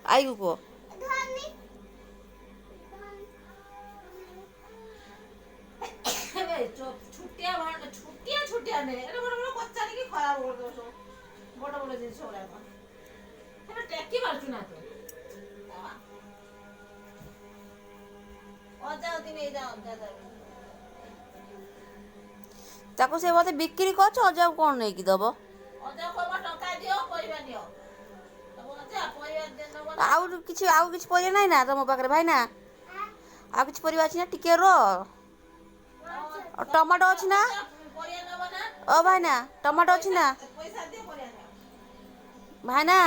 ଆଈକୁ କୁହ। ଛୋଟିଆ ଛୋଟିଆ ଛୋଟିଆ ନେ, ଏରେ ବଡ଼ ବଡ଼ ପଚାରିକି ଖରାପ କରିଦେବ ସବୁ ବଡ଼ ବଡ଼ ଜିନିଷ ଗୁଡ଼ାକ। ଏବେ ଟେକି ପାରୁଛୁ ନା ତୁ? ଅଜା ନେଇଯା, ଅଜା। ତାକୁ ସେ ବୋଧେ ବିକ୍ରି କରୁଛ, ଅଜାକୁ କ'ଣ ନେଇକି ଦବ? ଅଜା କହିବ ଟଙ୍କା ଦିଅ, ପରିବା ନିଅ। ଆଉ କିଛି, ଆଉ କିଛି ପରିବା ନାହିଁ ନା ତମ ପାଖରେ ଭାଇନା? ଆଉ କିଛି ପରିବା ଅଛି ନା? ଟିକେ ରୁହ। ଟମାଟୋ ଅଛି ନା? ଓ ଭାଇନା, ଟମାଟୋ ଅଛି ନା? ଭାଇନା,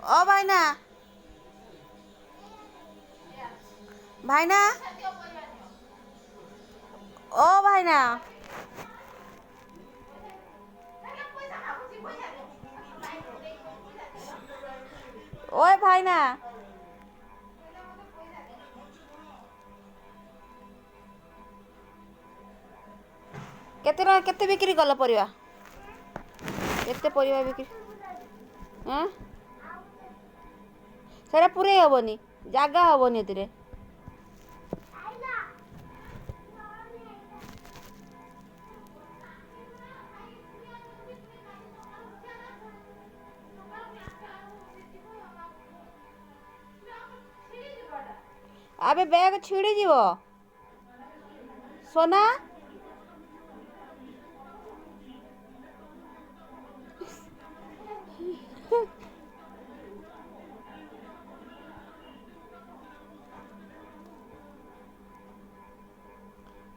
ও ଭାଇନା, ଭାଇନା, ও ଭାଇନା, ওই ଭାଇନା, କେତେ ଟଙ୍କା କେତେ ବିକ୍ରି କଲ ପରିବା? କେତେ ପରିବା ବିକ୍ରି? ହଁ, ସେଟା ପୁରେଇ ହବନି, ଜାଗା ହବନି ଏଥିରେ। ଆବେ ବ୍ୟାଗ ଛିଡ଼ିଯିବ ସୋନା।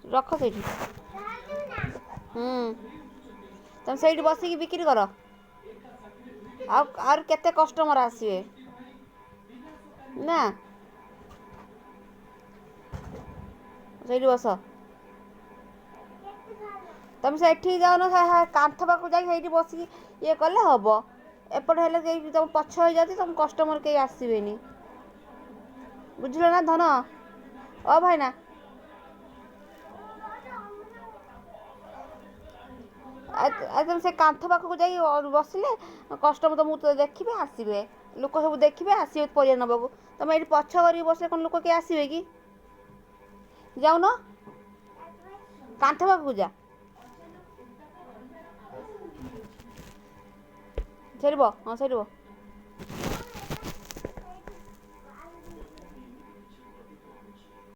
ରଖ ସେଇଠି। ହୁଁ, ତମେ ସେଇଠି ବସିକି ବିକ୍ରି କର, ଆଉ ଆହୁରି କେତେ କଷ୍ଟମର ଆସିବେ ନା। ସେଇଠି ବସ ତମେ। ସେଠି ଯାଉନ, କାନ୍ଥ ପାଖକୁ ଯାଇକି ସେଇଠି ବସିକି ଇଏ କଲେ ହବ। ଏପଟେ ହେଲେ କେହି ତମ ପଛ ହେଇଯାଉଛି, ତମ କଷ୍ଟମର କେହି ଆସିବେନି। ବୁଝିଲ ନା ଧନ? ଓ ଭାଇନା, ଆଉ ତମେ ସେ କାନ୍ଥ ପାଖକୁ ଯାଇକି ବସିଲେ କଷ୍ଟମର ତମକୁ ଦେଖିବେ, ଆସିବେ। ଲୋକ ସବୁ ଦେଖିବେ, ଆସିବେ ପରିବା ନେବାକୁ। ତମେ ଏଇଠି ପଛ କରିକି ବସିଲେ କ'ଣ ଲୋକ କେହି ଆସିବେ କି? ଯାଉନ, କାନ୍ଥ ପାଖକୁ ଯା, ସେଇଠି ବ। ହଁ, ସେଇଠି ବ।